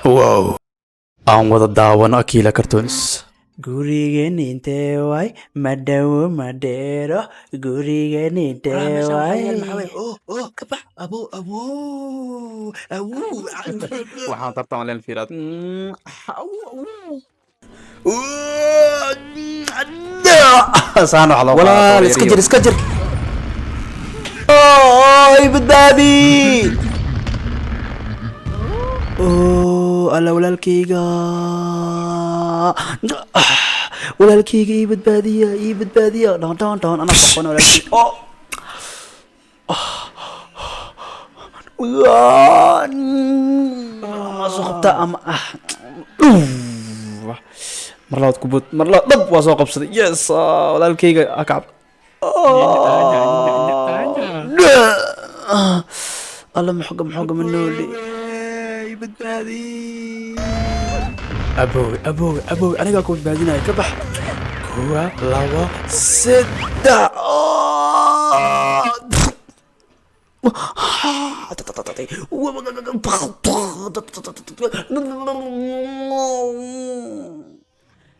Wow, aan wada daawano Akila Cartoons. Gurigan intee waay? Ma dhowo, ma dheero? Gurigan intee waay? Ka bax, abo, abo, awo. Waxaan tartan leen fiiraad. Saan wax loo Walaal, iska jir, iska jir. Oy, badbaadi! Oh, alla, walaalkayga, walaalkayga, ii badbaadiya, ii badbaadiya! Dhoon dhoon dhoon, anaa qoqona walaalkayga. Oh, ma soo qabtaa ama ah? Mar labaad kubad, mar labaad dhab, waa soo qabsaday. Yes, walaalkayga akacab. Alla, maxoga, maxoga, ma nooli? Badbaadi! Aboowe, aboowe, aboowe, anigaa ku badbaadinaya. Ka bax. Kuwa, labo, saddex.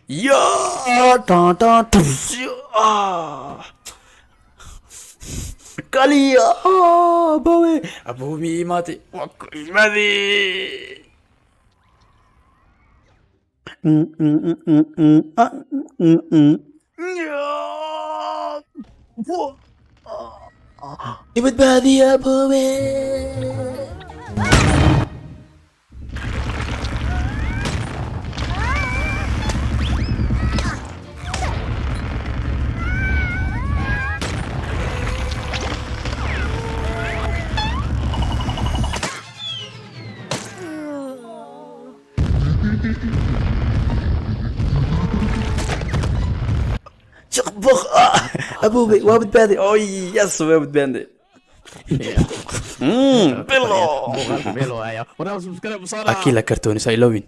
Ya. Kaliya, aboowe. Aboowe, mi imaatay? Waa ku imaaday. Badbaadiya, aboowe! Jiqbuq, aboowe, waa badbaaday. Oh yes, waa badbaaday. Bilo. Akila Cartoons, I love.